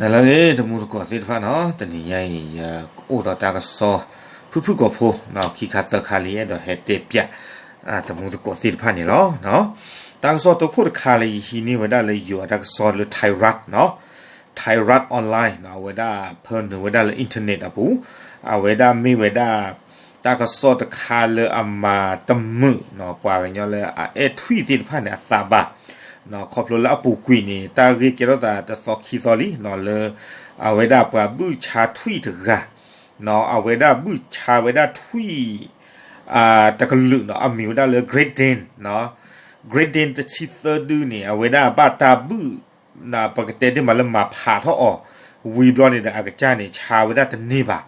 နလၢအဂ့ၤ တံၤသကိးသ့ၣ်တဖၣ်နီၤ, တနံၤညါအံၤ ယအိၣ်ဒီးတၢ်ကစီၣ် ဖုၣ်ဖုၣ်ကိာ်ဖိ ခံခါသၢခါလံ အဲၣ်ဒိးဟဲတဲပၠး တံၤသကိးသ့ၣ်တဖၣ်န့ၣ်လီၤ. တၢ်ကစီၣ်တိခိၣ်တခါလၢယဟံးန့ၢ်ဝဲဒၣ်လၢယိၤအတၢ်ကစီၣ်လၢ Thai Rat နီၤ, Thai Rat Online နီၤ, အဝဲဒၣ်ဖၢနုာ်ဝဲဒၣ်လၢ internet အပူၤ, အဝဲဒၣ်မ့ၢ်ဝဲဒၣ် တၢ်ကစီၣ်တခါလၢအမၤတမုာ်နီၤ ပှၤကညီလၢအအဲၣ်ထွံၣ်သ့ၣ်တဖၣ်န့ၣ်အသးဘၣ် ခီဖျိလၢအပူၤကွံာ်န့ၣ် တၢ်ဂ့ၢ်ကဲထီၣ်သးတသီခံသီလံနီၤ လၢ အဝဲဒၣ်ပှၤဘုၣ်ဆါထွံၣ်တဂၤ အဝဲဒၣ်ဘုၣ်ဆါဝဲဒၣ်ထွံၣ် တကလုာ်နီၤ အမံၤဝဲဒၣ်လၢ Great Dane နီၤ, Great Dane တဆံသၢဒုန့ၣ် အဝဲဒၣ်ဘၣ်တၢ်ဘုၣ် ပကတဲတ့ၢ်မးလၢမၤဖးထီၣ်အီၤ ဝံၤဘျီန့ၣ်ဒီး အကစၢ်န့ၣ် ဆါဝဲဒၣ်တန့ၢ်ဘၣ်.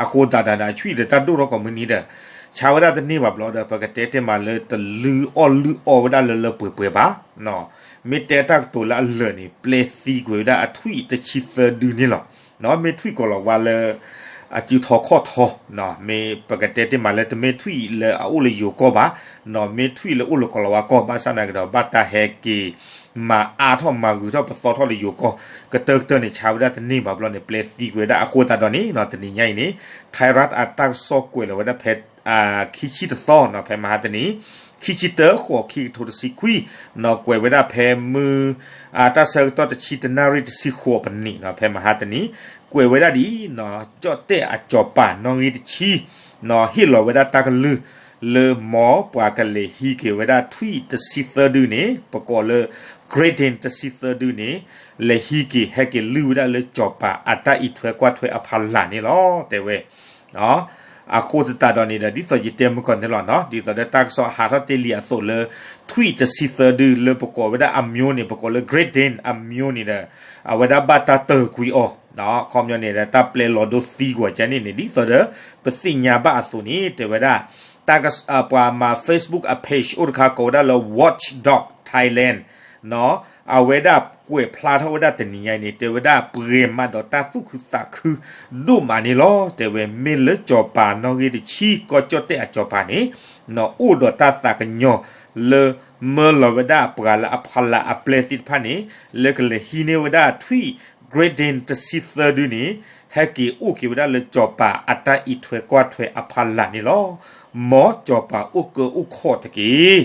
အဃိသတးဒီး အထွံၣ်ဒီးတၢ်ဒိၣ်ထီၣ်ကိးမုၢ်နံၤဒီး ဆါဝဲဒၣ်တန့ၢ်ဘၣ်ဘျီဒီး ပကတဲတ့ၢ်မးလၢတလုအီၣ်လုအီဝဲဒၣ်လၢလၢပှဲၤပှဲၤဘၣ်. မ့ၢ်တဲတၢ်ကတိၤလၢအလၢာ်န့ၣ် ပျဲသံကွံာ်ဝဲဒၣ်အထွံၣ်တဆံသၢဒုန့ၣ်လီၤ. မ့ၢ်ထွံၣ်ကိးလီၤဝါလၢ အစုထီခီၣ်ထီ မ့ၢ်ပကတဲတ့ၢ်မးလၢတမ့ၢ်ထွံၣ်လၢအအိၣ်လၢယိၤကီၢ်ဘၣ်, နီၤ မ့ၢ်ထွံၣ်လၢအိၣ်လၢကိးလီၤဝါကီၢ် ဘၣ်ဆၣ်သနာ်က့ဒီး ဘၣ်တၢ်ဟဲက့ၤ မၤအါထီၣ်မၤဂုၤထီၣ်ပသီထီၣ်လၢယိၤကီၢ် ကတၢၢ်ကတၢၢ်န့ၣ် ဆါဝဲဒၣ်တန့ၢ်ဘၣ်ဘျီန့ၣ် ပျဲသံကွံာ်ဝဲဒၣ်. အဃိသတးဒီးန့ၣ် တနံၤညါအံၤန့ၣ် Thai Rat အတၢ်ကစီၣ်ကွဲးလီၤဝဲဒၣ်ဖဲ ခံဆံတသီနီၤ ဖဲမဟါတနံၤ ခံဆံတၢ ဃိး ခံကထိတဆံခွံ နီၤ ကွဲးဝဲဒၣ်ဖဲမုၢ် တၢ်ဆၢကတီၢ်တဆံတနၣ်ရံၣ်တဆံဃိးပနံးနီၤ ဖဲမဟါတနံၤ ကွဲးဝဲဒၣ်ဒ်အံၤနီၤ ကၠီၣ်တဲၣ်အစီၤပၤနီၣ်ဂံၢ်တဆံ နီၤ ဟ့ၣ်လီၤဝဲဒၣ်တၢ်ကလုၢ် လၢမ်ပှၤကလဲၤဟံးက့ၤဝဲဒၣ်ထွံၣ်တဆံသၢဒုန့ၣ် ပကိးလၢ Great Dane တဆံသၢဒုန့ၣ် လဲၤဟံးက့ၤ ဟဲက့ၤလုၢ်ဝဲဒၣ်လၢစီၤပၤအတၢ်အံးထွဲကွၢ်ထွဲအဖီလာ်န့ၣ်လီၤ တဲဝဲ အဃိသတးဒီးန့ၣ်ဒီး ဒ်သိးယတဲမုၢ်ကီၢ်န့ၣ်လီၤနီၤ ဒ်သိးဒီးတၢ်ကစီၣ်ဟးထီၣ်တ့ၢ်လံအသိးလၢ ထွံၣ်တဆံသၢဒုလၢပကိးဝဲဒၣ်အမျိုးန့ၣ် ပကိးလၢ Great Dane အမျိုးန့ၣ်ဒီး အဝဲဒၣ်ဘၣ်တၢ်တၢၢ်ကွံာ်အီၤ ခီပညီန့ၣ်ဒီး တၢ်ပျဲလီၤဒိသံကွံာ်ကန့ၣ်န့ၣ် ဒ်သိးဒီး ပသ့ၣ်ညါဘၣ်အသိးန့ၣ် တဲဝဲဒၣ် တၢ်က ပှၤမၤ Facebook အ page အိၣ်တခါကိးဝဲဒၣ်လၢ Watchdog Thailand နီၤ အဝဲဒၣ်ကွဲးဖျါထီၣ်ဝဲဒၣ်တနံၤညါအံၤန့ၣ် တဲဝဲဒၣ်ပှဲၤမးဒီးတၢ်သူၣ်ခုသးခုဒိၣ်မးန့ၣ်လီၤ တဲဝဲ မ့ၢ်လၢစီၤပၤနီၣ်ဂံၢ်တဆံ ကီၢ်ကၠီၣ်တဲၣ်အစီၤပၤန့ၣ် နီၤ အိၣ်ဒီးတၢ်သးကညီၤလၢ မၢလီၤဝဲဒၣ်ပှၤလၢအဖီလာ်အပျဲၢ်သ့ၣ်တဖၣ်န့ၣ် လၢကလဲၤဟံးန့ၢ်ဝဲဒၣ်ထွံၣ် Great Dane တဆံသၢဒုန့ၣ် ဟဲက့ၤအိၣ်က့ၤဝဲဒၣ်လၢစီၤပၤအတၢ်အံးထွဲကွၢ်ထွဲအဖီလာ်န့ၣ်လီၤ. မ်စီၤပၤအိၣ်ကၢအိၣ်ခီၣ်တက့ၢ်.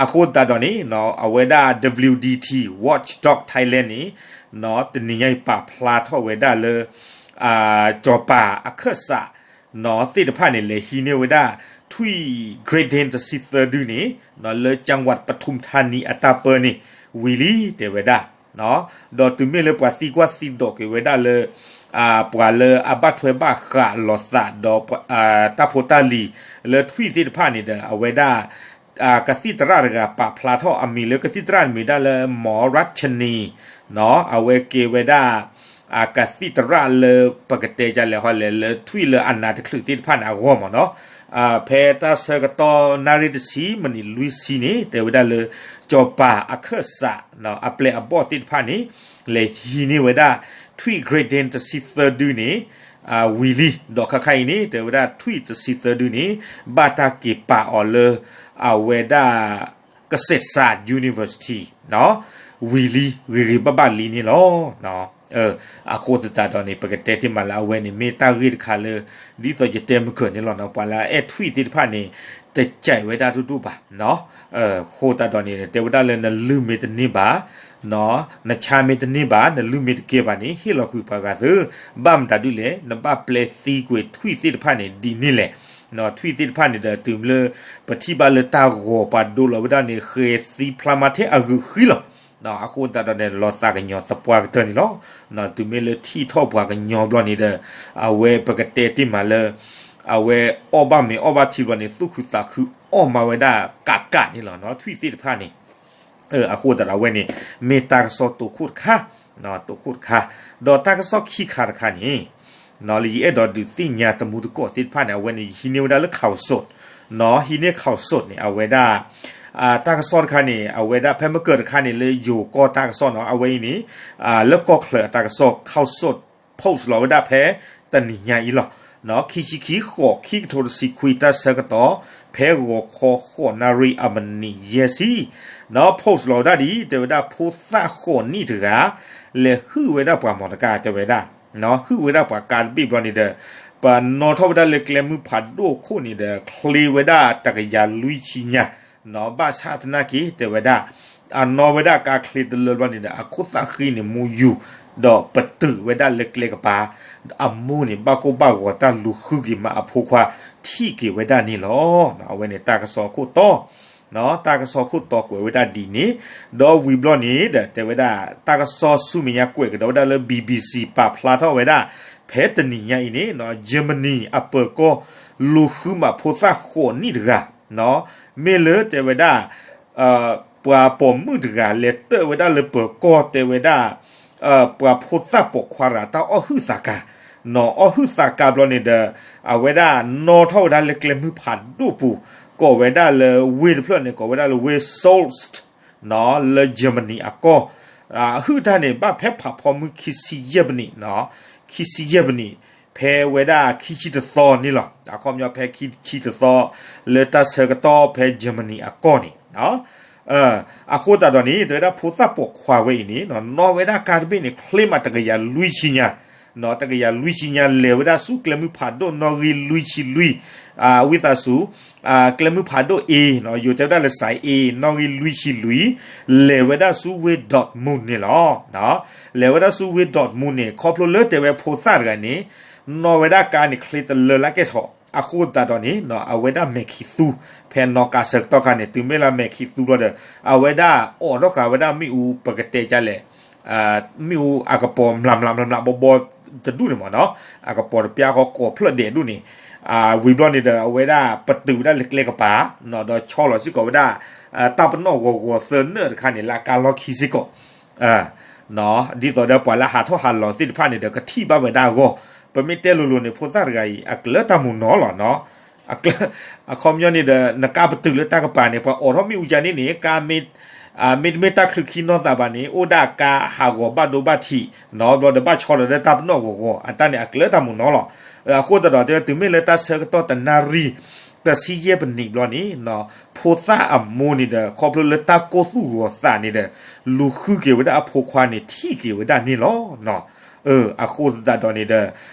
အဃိသတးဒီးန့ၣ် အဝဲဒၣ် WDT Watchdog Thailand န့ၣ် တနံၤညါအံၤပာ်ဖျါထီၣ်ဝဲဒၣ်လၢ စီၤပၤအခၢၣ်စး သ့ၣ်တဖၣ်န့ၣ် လဲၤဟံးန့ၢ်ဝဲဒၣ် ထွံၣ် Great Dane တဆံသၢဒုန့ၣ် လၢ จังหวัดปทุมธานี အတၢ်ပၢန့ၣ် ဝံၤလံ တဲဝဲဒၣ်. ဒီးတုၤမ့ၢ်လၢပှၤသံကွၢ်သံဒိးက့ၤဝဲဒၣ်လၢ ပှၤလၢအဘၣ်ထွဲဘၣ်ဃးလိာ်သးဒီး တၢ်ဖိတၢ်လံၤလၢထွံၣ်သ့ၣ်တဖၣ်န့ၣ်ဒီး အဝဲဒၣ် ကသံၣ်သရၣ်တဂၤပာ်ဖျါထီၣ်အမံၤလၢကသံၣ်သရၣ်န့ၣ်မ့ၢ်ဒၣ်လၢ မီၤရၣ်ချနံၤ အဝဲကဲဝဲဒၣ် ကသံၣ်သရၣ်လၢပကတဲဒ်လဲၣ်ဟီလဲၣ် လၢထွံၣ်လၢအနးတချုးသ့ၣ်တဖၣ်န့ၣ်အဂီၢ်မ့ၢ်နီၤ. ဖဲတၢ်ဆၢကတီၢ်နၣ်ရံၣ်တဆံ မံးနံးလွံၢ်ဆံန့ၣ် တဲဝဲဒၣ်လၢ စီၤပၤအခၢၣ်စး အပျဲၢ်အဘီၣ်သ့ၣ်တဖၣ်န့ၣ် လဲၤဟံးန့ၢ်ဝဲဒၣ် ထွံၣ် Great Dane တဆံသၢဒုန့ၣ် ဝံၤလံ ဒီးခါခါအံၤန့ၣ် တဲဝဲဒၣ်ထွံၣ်တဆံသၢဒုန့ၣ် ဘၣ်တၢ်က့ၤပာ်အီၤလၢ အဝဲဒၣ် ကစဲးစး University ဝံၤလံ ဂ့ၤဂ့ၤဘၣ်ဘၣ်လံန့ၣ်လီၤ. အဃိသတးဒီးန့ၣ် ပကတဲတ့ၢ်မးလၢအဝဲန့ၣ် မ့ၢ်တၢ်ဂ့ၢ်တခါလၢ ဒ်သိးယတဲမုၢ်ကၢၢ်န့ၣ်လီၤနီၤ ပှၤလၢအအဲၣ်ထွံၣ်သ့ၣ်တဖၣ်န့ၣ် တကြိုက်ဝဲဒၣ်ဒိၣ်ဒိၣ်ဘၣ်. အဃိသတးဒီးန့ၣ် တဲဝဲဒၣ်လၢနလုၢ်မ့ၢ်တန့ၢ်ဘၣ် နဆါမ့ၢ်တန့ၢ်ဘၣ် နလုၢ်မ့ၢ်တကဲဘၣ်န့ၣ် ဟ့ၣ်လီၤကွံာ်ပှၤဂၤသု, ဘၣ်မတၤဒုလဲၣ် နဘၣ်ပျဲသံကွံာ်ထွံၣ်သ့ၣ်တဖၣ်န့ၣ် ဒ်န့ၣ်လဲၣ်. ထွံၣ်သ့ၣ်တဖၣ်န့ၣ်ဒီး တုၤလၢ ပထံၣ်ဘၣ်လၢတၢ်ဂီၤပှၤဒိလီၤဝဲဒၣ်န့ၣ် ဃဲၤသံဖျါမးထဲအဂုာ်ဃံလီၤ. အဃိသတးဒီးန့ၣ် လီၤသးကညီၤသပှၢ်ကတၢၢ်န့ၣ်လီၤ. တုၤမ့ၢ်လၢထံၣ်ထီၣ်ပှၤကညီဘျီန့ၣ်ဒီး အဝဲပကတဲတ့ၢ်မးလၢ အဝဲအီၣ်ဘၣ်မ့ၤအီၣ်ဘၣ်ထံဘျီန့ၣ် သူၣ်ခုသးခုအီၣ်မးဝဲဒၣ်ကးကးန့ၣ်လီၤ ထွံၣ်သ့ၣ်တဖၣ်န့ၣ် အဃိသတးဒီးအဝဲန့ၣ် မ့ၢ်တၢ်ကစီၣ်တိခိၣ်တခါ, တိခိၣ်တခါ, ဒီးတၢ်ကစီၣ်ခံခါတခါန့ၣ် လၢယအဲၣ်ဒိးဒုးသ့ၣ်ညါတံၤသကိးသ့ၣ်တဖၣ်န့ၣ် အဝဲန့ၣ် ယဟံးန့ၢ်ဝဲဒၣ်လၢ ข่าวสด, ဟံးန့ၢ် ข่าวสด န့ၣ် အဝဲဒၣ် တၢ်ကစီၣ်တခါန့ၣ် အဝဲဒၣ်ဖဲမုၢ်ကၢၢ်တခါန့ၣ် လၢယိၤကီၢ်တၢ်ကစီၣ်နီၤ အဝဲအံၤန့ၣ် လၢကီၢ်ချၢးအတၢ်ကစီၣ် ข่าวสด post လီၤဝဲဒၣ်ဖဲတနံၤညါအံၤလီၤ. ခံဆံခံ ဃိး ခံကထိတဆံခွံ တၢ်ဆၢကတီၢ် ဖဲဂီၤခီဃိးနၣ်ရံၣ်အမံးနံးယဲၢ်ဆံ post လီၤဝဲဒၣ်ဒ်အံၤ တဲဝဲဒၣ်ဖိသၣ်ဃိးနံၣ်တဂၤ လဲၤဟုၣ်ဝဲဒၣ်ပှၤမီတကါတဲဝဲဒၣ်, ဟုၣ်ဝဲဒၣ်ပှၤကါတဘ့ၣ်ဘျီန့ၣ်ဒီး ပနီၣ်ထီၣ်ဝဲဒၣ်လၢကျဲမုၢ်ဖးဒိၣ်အခိၣ်န့ၣ်ဒီး ချ့ဝဲဒၣ်တကယၤလွံၢ်ဆံညါ, ဘၣ်ဆၣ်သနာ်က့တဲဝဲဒၣ် အနီၣ်ဝဲဒၣ်ကါချ့တလၢဘျီန့ၣ်ဒီး အခိၣ်သၣ်ဃံန့ၣ်မူယူၤ, ဒီးပတုာ်ဝဲဒၣ်လၢကျဲကပၤ, အမိၢ်န့ၣ် ဘၣ်ကိၢ်ဘၣ်ဂီၤတၢ်လူၤဃုက့ၤမးအဖိခွါ ထံၣ်က့ၤဝဲဒၣ်န့ၣ်လီၤ. အဝဲန့ၣ်တၢ်ကစီၣ်အခိၣ်တီ တၢ်ကစီၣ်ခိၣ်တီကွဲးဝဲဒၣ်ဒ်န့ၣ်, ဒီးဝံၤဘျီန့ၣ်ဒီး တဲဝဲဒၣ် တၢ်ကစီၣ်ဆူမဲာ်ညါကွဲးကဒီးဝဲဒၣ်လၢ ဘံဘံစံ ပာ်ဖျါထီၣ်ဝဲဒၣ် ဖဲတနံၤညါအံၤန့ၣ် ကၠၢမနံၤအပၢၤကီၢ် လူၤဃုမးဖိသၣ်ဃိးနံၣ်တဂၤ, မ့ၢ်လၢတဲဝဲဒၣ် ပှၤပိာ်မုၣ်တဂၤလဲၤတၢၣ်ဝဲဒၣ်လၢပၢၤကီၢ်တဲဝဲဒၣ် ပှၤဖိသၣ်ပိာ်ခွါတဂၤတၢ်အီၣ်ဟုၣ်သးကါ, အီၣ်ဟုၣ်သးကါဘျီန့ၣ်ဒီး အဝဲဒၣ်နီၣ်ထီၣ်ဝဲဒၣ်လၢကျဲမုၢ်ဖးဒိၣ်ပူၤ, ကိးဝဲဒၣ်လၢဝ့ၢ်တဖျၢၣ်န့ၣ် ကိးဝဲဒၣ်လၢဝ့ၢ် Soest လၢ Germany အကီၢ်, အဟုၣ်တၢ်န့ၣ် ဘၣ်ဖဲဖးဖီမုၢ်ခံဆံယဲၢ်မံးနံး, ခံဆံယဲၢ်မံးနံး, ဖဲဝဲဒၣ်ခံဆံတသီန့ၣ်လီၤ. အခီပညီဖဲခံဆံတသီ လၢတၢ်ဆၢကတီၢ်ဖဲ Germany အကီၢ်န့ၣ် အဃိသတးဒီးန့ၣ် တဲဝဲဒၣ်ဖိသၣ်ပိာ်ခွါဝဲအံၤန့ၣ် နီၣ်ဝဲဒၣ်ကါတဘ့ၣ်န့ၣ် ချ့မးတကယၤလွံၢ်ဆံညါ, တကယၤလွံၢ်ဆံညါ လဲၤဝဲဒၣ်ဆူကျဲမုၢ်ဖးဒိၣ်နီၣ်ဂံၢ်လွံၢ်ဆံလွံၢ်, ဝံသးစူၤ ကျဲမုၢ်ဖးဒိၣ်အ့ ယိၤတဲဝဲဒၣ်လၢ စဲးအ့ နီၣ်ဂံၢ်လွံၢ်ဆံလွံၢ်, လဲၤဝဲဒၣ်ဆူဝ့ၢ် Dortmund န့ၣ်လီၤ. လဲၤဝဲဒၣ်ဆူဝ့ၢ် Dortmund န့ၣ် ခီဖျိလၢတဲဝဲဖိသၣ်တဂၤန့ၣ် နီၣ်ဝဲဒၣ်ကါန့ၣ်ချ့တလၢလၢကဲၣ်ဆိး, အဃိသတးဒီးန့ၣ် အဝဲဒၣ်မဲာ်ခံးသူ, ဖဲနီၣ်ကါဆၢကတီၢ်ခါန့ၣ် တုၤမ့ၢ်လၢမဲာ်ခံးသူဘျီဒီး အဝဲဒၣ်အိးထီၣ်ဃာ်ဝဲဒၣ်မ့ၣ်အူပကတဲကလဲၣ် မ့ၣ်အူအကပီၤမျးမျးမျးမျးဘီဘီတဒူၣ်န့ၣ်မ့ၢ်နီၤ, အကပီၤတပျၢ်ဃီကိးဖျၢၣ်ဒဲးဒူၣ်န့ၣ်, ဝံၤဘျီန့ၣ်ဒီး အဝဲဒၣ်ပတုာ်ဝဲဒၣ်လၢကျဲကပၤ, ဒီးဆီလီၤစ့ၢ်ကီးဝဲဒၣ် တၢ်ပနီၣ်ဂီၤဂီၤသၢနၢၣ်တခါန့ၣ် လၢအကါလီၢ်ခံစ့ၢ်ကီး, ဒ်သိးဒီးပှၤလၢဟးထီၣ်ဟးလီၤသ့ၣ်တဖၣ်န့ၣ်ဒီး ကထံၣ်ဘၣ်ဝဲဒၣ်အဂီၢ်, ပမ့ၢ်တဲလိၤလိၤန့ၣ် ဖိသၣ်တဂၤအံၤ အကျၢၤတၢ်မူးနီၢ်လီၤနီၤ. အခီပညီန့ၣ်ဒီး နကါပတုာ်လၢတၢ်ကပၤန့ၣ် ပှၤအိးထီၣ်မ့ၣ်အူကန့ၣ်န့ၣ် ကါမ့ၢ် မ့တမ့ၢ်တၢ်ချုးခံနီၢ်သးဘၣ်န့ၣ် အိၣ်ဒၣ်ကါဟးဂီၤဘၣ်ဒိဘၣ်ထံးနီၤ, ဘျီဒီးဘၣ်ဆီလီၤဒီးတၢ်ပနီၣ်ဂီၤဂီၤ အတၢ်န့ၣ်အကျၢၤတၢ်မူးနီၢ်လီၤ. အဃိသတးဒီး တဲဝဲတုၤမ့ၢ်လၢတၢ်ဆၢကတီၢ်တနၣ်ရံၣ် တဆံယဲၢ်မံးနံးဘျီန့ၣ် ဖိသၣ်အမိၢ်န့ၣ်ဒီး ခီဖျိလၢတၢ်ကိၢ်သူၣ်ဂီၤသးန့ၣ်ဒီး လူၤဃုက့ၤဝဲဒၣ်အဖိခွါန့ၣ် ထံၣ်က့ၤဝဲဒၣ်န့ၣ်လီၤ. အဃိသတးဒီးန့ၣ်ဒီး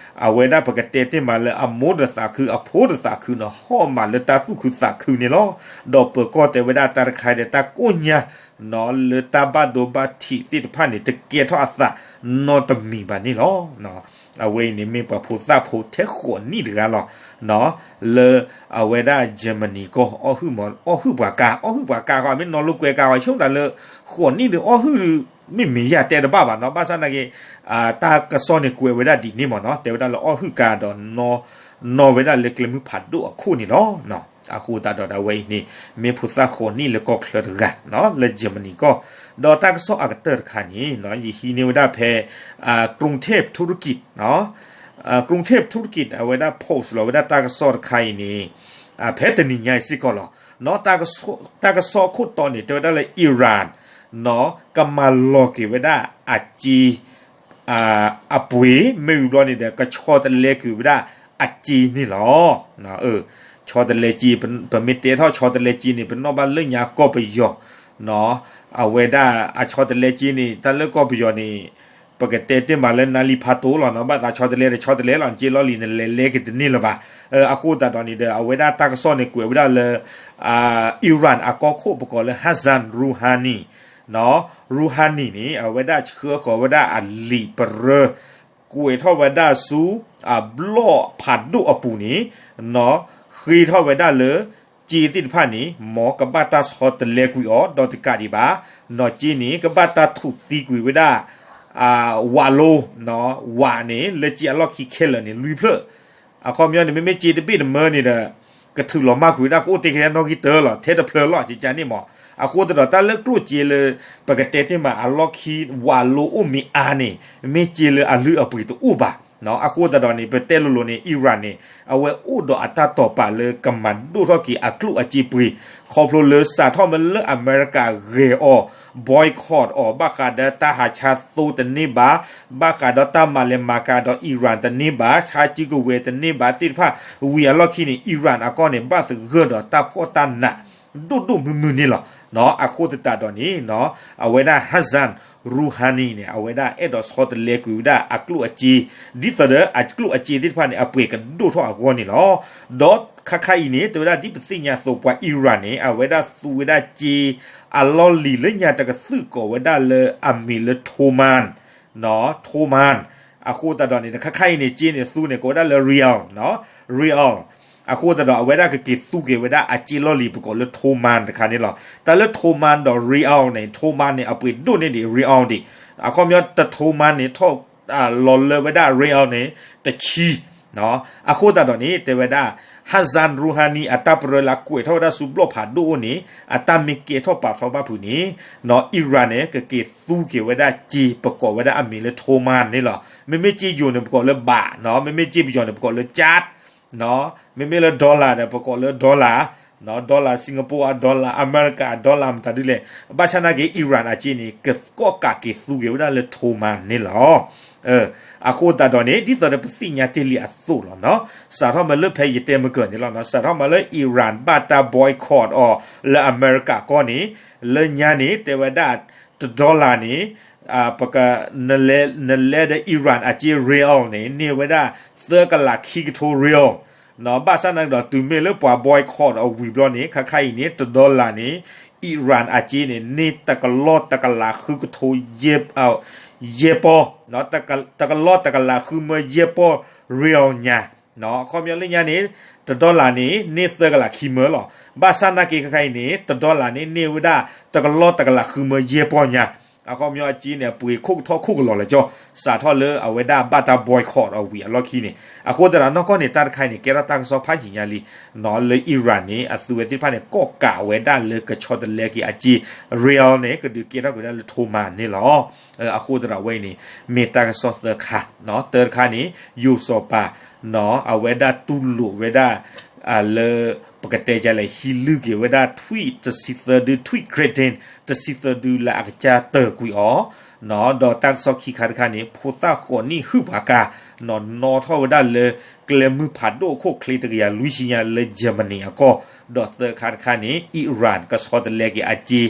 အဝဲဒၣ်ပကတဲတ့ၢ်မးလၢအမိၢ်တသးခု အဖိတသးခုန့ၣ် ဟီၣ်မးလၢတၢ်သူၣ်ခုသးခုန့ၣ်လီၤ. ဒီးပၢၤကီၢ်တဲဝဲဒၣ်တၢ်တခါဒီး တၢ်ကိၢ်ညါ လၢတၢ်ဘၣ်ဒိဘၣ်ထံးသ့ၣ်တဖၣ်န့ၣ် တကဲထီၣ်အသးနီတမံၤဘၣ်န့ၣ်လီၤ. အဝဲအံၤန့ၣ် မ့ၢ်ပှၤဖိသၣ်ဖိထဲဃိးနံၣ်တဂၤလီၤ. လၢအဝဲဒၣ် Germany ကီၢ် အီၣ်ဟုၣ်မး အီၣ်ဟုၣ်ပှၤကါ အီၣ်ဟုၣ်ပှၤကါဃီ မ့ၢ်နီၢ်လိာ်ကွဲကါဃီ ဆိကမိၣ်တၢ်လၢ ဃိးနံၣ်ဒီးအီၣ်ဟုၣ် မ့ၢ်မ့ၢ်ယၤတဲတဘၣ်ဘၣ်နီၤ, ဘၣ်ဆၣ်သနာ်က့ တၢ်ကစီၣ်န့ၣ်ကွဲးဝဲဒၣ်ဒ်န့ၣ်မ့ၢ်နီၤ, တဲဝဲဒၣ်လၢအီၣ်ဟုၣ်ကါဒီး နီၣ်ဝဲဒၣ်လၢကျဲမုၢ်ဖးဒိၣ်အခိၣ်န့ၣ်လီၤ. အဃိသတးဒီးအဝဲအံၤန့ၣ် မ့ၢ်ဖိသၣ်ဃိးနံၣ်လၢကီၢ်ချၢတဂၤ လၢ Germany ကီၢ်, ဒီးတၢ်ကစီၣ်အကတၢၢ်တခါန့ၣ် ယဟံးန့ၢ်ဝဲဒၣ်ဖဲ ကရုံးထ့ပ် ထူရကံး ကရုံးထ့ပ် ထူရကံး အဝဲဒၣ် post လီၤဝဲဒၣ်တၢ်ကစီၣ်တခါအံၤန့ၣ် ဖဲတနံၤညါအံၤစ့ၢ်ကီးလီၤ. တၢ်ကစီၣ်အခိၣ်တီန့ၣ် တဲဝဲဒၣ်လၢ Iran ကမၤလီၤက့ၤဝဲဒၣ်အစ့ အပှ့ၤ မ့ၢ်ဝံၤဘျီန့ၣ်ဒီး ကဆီတလဲကွံာ်ဝဲဒၣ်အစ့န့ၣ်လီၤ. ဆီတလဲစ့ ပမ့ၢ်တဲထီၣ်ဆီတလဲစ့န့ၣ် ပနီၣ်ဘၣ်လၢညါကီၢ်ပယီၤ အဝဲဒၣ်အဆီတလဲစ့န့ၣ် တၢ်လၢကီၢ်ပယီၤန့ၣ် ပကတဲတ့ၢ်မးလၢနါလံဖးတိလီၤနီၤ, ဘၣ်သးဆီတလဲဒီးဆီတလဲလီၤ, နစ့လီၢ်လံၤ နလဲၤလဲက့ၤတန့ၢ်လၢၤဘၣ်. အဃိသတးဒီးန့ၣ်ဒီး အဝဲဒၣ်တၢ်ကစီၣ်န့ၣ်ကွဲးဝဲဒၣ်လၢ Iran အကီၢ်ခိၣ်ပကိးလၢ Hassan Rouhani, Rouhani န့ၣ် အဝဲဒၣ်ဆှၢဃီၤဝဲဒၣ်အလံာ်ပရၢ ကွဲးထီၣ်ဝဲဒၣ်ဆူ အဘျီၣ်ဖးဒိၣ်အပူၤန့ၣ် ဃ့ထီၣ်ဝဲဒၣ်လၢ စ့သ့ၣ်တဖၣ်န့ၣ် မ်ကဘၣ်တၢ်ဆီတလဲကွံာ်အီၤ ဒီးတကးဒံးဘၣ် နီၢ်စ့န့ၣ် ကဘၣ်တၢ်ထူးသံကွံာ်ဝဲဒၣ် ဝးလိ ဝးန့ၣ် လၢစ့အလီၢ်ခံခဲလၢာ်န့ၣ် လွံၢ်ဖျၢၣ် အခီပညီန့ၣ် မ့မ့ၢ်စ့တဘ့ၣ်တမၢန့ၣ်ဒီး ကထုးလီၤမၢ်ကွံာ်ဝဲဒၣ် ကအိၣ်တ့ၢ်ကဲနီၣ်ဂံၢ်တၢလီၤ ထဲတဖျၢၣ်လီၤ ကကန့ၣ်မး. အဃိသတးဒီး တၢ်လၢကျိၣ်စ့လၢ ပကတဲတ့ၢ်မးအလီၢ်ခံ ဝးလိအိၣ်မ့ၢ်အါန့ၣ် မ့ၢ်စ့လၢအလုၢ်အပှ့ၤတအိၣ်ဘၣ်. အဃိသတးဒီးန့ၣ် ပတဲလိၤလိၤန့ၣ် Iran န့ၣ် အဝဲအိၣ်ဒီးအတၢ်တိာ်ပာ်လၢကမၤဒိၣ်ထီၣ်က့ၤအကျိၣ်အစ့ပှ့ၤ ခီဖျိလၢစးထီၣ်မ့ၢ်လၢအမဲရကၤဂဲၤအီၤ boycott အီၤ ဘၣ်ဃးဒီးတၢ်ဟးဆါသိတန့ၢ်ဘၣ် ဘၣ်ဃးဒီးတၢ်မၤလဲၤမၤကၤဒီး Iran တန့ၢ်ဘၣ် ဆါစုကဝဲၤတန့ၢ်ဘၣ်သ့ၣ်တဖၣ် ဝံၤအလီၢ်ခံန့ၣ် Iran အကီၢ်န့ၣ် ဘၣ်သဂၢၢ်ဒီးတၢ်ဖှီၣ်တၢ်နး ဒိၣ်ဒိၣ်မုၢ်မုၢ်န့ၣ်လီၤ. အဃိသတးဒီးန့ၣ် အဝဲဒၣ် Hassan Rouhani န့ၣ် အဝဲဒၣ်အဲၣ်ဒိးဆီတလဲကွံာ်ဝဲဒၣ်အကျိၣ်အစ့ ဒ်သိးဒီးအကျိၣ်အစ့သ့ၣ်တဖၣ်န့ၣ် အပှ့ၤကဒိၣ်ထီၣ်အဂီၢ်န့ၣ်လီၤ. ဒီးခါခါအံၤန့ၣ် တဲဝဲဒၣ်ဒ်ပသ့ၣ်ညါအသိး ပှၤ Iran န့ၣ် အဝဲဒၣ်သူဝဲဒၣ်စ့အလီၢ်လံၤလၢညါတကသုၣ်ကိးဝဲဒၣ်လၢအမံၤလၢ Toman, Toman. အဃိသတးဒီးန့ၣ် တခါခါအံၤန့ၣ် စ့န့ၣ်သူန့ၣ် ကိးဝဲဒၣ်လၢ rial, rial. အဃိသတးဒီး အဝဲဒၣ်ကက့ၤသူက့ၤဝဲဒၣ်အစ့လီၢ်လံၤပကိးလၢ Toman တခါန့ၣ်လီၤ. တၢ်လၢ Toman ဒီး rial န့ၣ် Toman န့ၣ် အပှ့ၤဒိၣ်န့ၢ်ဒံး rial ဒံး. အခီပညီ တ Toman န့ၣ် ထီၣ်လီၤလၢဝဲဒၣ် rial န့ၣ် တဆံ အဃိသတးဒီးန့ၣ် တဲဝဲဒၣ် Hassan Rouhani အတၢ်ပရၢလၢအကွဲးထီၣ်ဝဲဒၣ်ဆူဘျီၣ်ဖးဒိၣ်အိၣ်န့ၣ် အတၢ်မ့ၢ်ကဲထီၣ်ပာ်ထီၣ်ဘၣ်ဖုးန့ၣ် Iran န့ၣ် ကက့ၤသူက့ၤဝဲဒၣ်စ့ ပကိးဝဲဒၣ်အမံၤလၢ Toman န့ၣ်လီၤ. မ့မ့ၢ်စ့ယိၤန့ၣ် ပကိးလၢ baht, မ့မ့ၢ်စ့ပယီၤန့ၣ် ပကိးလၢ kyat, မ့မ့ၢ်လၢ dollar ဒီး ပကိးလၢ dollar, dollar Singapore အ dollar, အမဲရကၤအ dollar မတၤဒ်လဲၣ်. ဘၣ်ဆၣ်နာ်က့ Iran အစ့န့ၣ် ကကိးကးက့ၤသူက့ၤဝဲဒၣ်လၢ Toman န့ၣ်လီၤ. အဃိသတးဒီးန့ၣ် ဒ်သိးဒီးပသ့ၣ်ညါတ့ၢ်လံအသိးလီၤနီၤ, စးထီၣ်မးလၢဖဲယတဲမုၢ်ကၢၢ်န့ၣ်လီၤနီၤ, စးထီၣ်မးလၢ Iran ဘၣ်တၢ် boycott အီၤလၢအမဲရကၤကီၢ်န့ၣ်, လၢညါန့ၣ် တဲဝဲဒၣ် တ dollar န့ၣ် ပက နလဲၤဒီး Iran အစ့ rial န့ၣ် န့ၢ်ဝဲဒၣ် သၢကလးခံကထိ rial နီၤ. ဘၣ်ဆၣ်နာ်က့ဒီး တုၤမ့ၢ်လၢပှၤ boycott အီၤဝံၤဘျီန့ၣ် ခါခါအံၤန့ၣ် တ dollar န့ၣ် Iran အစ့န့ၣ် န့ၢ်တကလီၢ်တကလးဃုကထိ ယဲၢ်ပီၢ်, တကလီၢ်တကလးဃုမၢယဲၢ်ပီၢ် rial ညါ. အခီပညီလၢညါန့ၣ် တ dollar န့ၣ် န့ၢ်သၢကလးခံမၢလီၤ. ဘၣ်ဆၣ်နာ်က့ခါခါအံၤန့ၣ် တ dollar န့ၣ် န့ၢ်ဝဲဒၣ် တကလီၢ်တကလးဃုမၢယဲၢ်ပီၢ်ညါ. အခီပညီအစ့န့ၣ် အပှ့ၤခိၣ်ကထီၣ်ခိၣ်ကလီၤလၢကၠီ, စးထီၣ်လၢအဝဲဒၣ်ဘၣ်တၢ် boycott အီၤဝံၤအလီၢ်ခံန့ၣ်. အဃိသတးဒီးနီၢ်ကီၢ်န့ၣ် တၢ်တခါအံၤန့ၣ် ကဲထီၣ်တၢ်ကစီၣ်ဖးယံာ်ညါလံနီၤ, လၢ Iran န့ၣ် အသုဝဲသ့ၣ်တဖၣ်န့ၣ် ကိးကးဝဲဒၣ်လၢကဆီတလဲက့ၤအစ့ rial န့ၣ် ကဒုးကဲထီၣ်က့ၤဝဲဒၣ်လၢ Toman န့ၣ်လီၤ. အဃိသတးဒီးအဝဲအံၤန့ၣ် မ့ၢ်တၢ်ကစီၣ်သၢခါ, တၢတခါန့ၣ် ယိၤစီၤပၤ အဝဲဒၣ်တူၢ်လိာ်ဝဲဒၣ် လၢ ပကတဲယလဲၣ် ဟံးလုၢ်က့ၤဝဲဒၣ် ထွံၣ်တဆံသၢဒု ထွံၣ် Grade ten တဆံသၢဒုလၢအကစၢ်တၢၢ်ကွံာ်အီၤ, ဒီးတၢ်ကစီၣ်ခံခါတခါန့ၣ် ဖိသၣ်ဃိးနံၣ်ဟုၣ်ပှၤကါ နီၤထီၣ်ဝဲဒၣ်လၢ ကျဲမုၢ်ဖးဒိၣ်အခိၣ်ချ့တကယၤလွံၢ်ဆံညါလၢ Germany အကီၢ်, ဒီးသၢခါတခါန့ၣ် Iran ကဆီတလဲက့ၤအစ့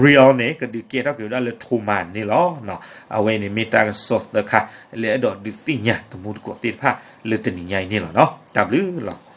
rial န့ၣ် ကဒုးကဲထီၣ်က့ၤဝဲဒၣ်လၢ Toman န့ၣ်လီၤ. အဝဲန့ၣ်မ့ၢ်တၢ်ကစီၣ်သၢခါ လၢအဲၣ်ဒိးဒုးသ့ၣ်ညါတမူတကိးသ့ၣ်တဖၣ်လၢတနံၤညါအံၤန့ၣ်လီၤနီၤ. တၢ်ဘျုးလီၤ.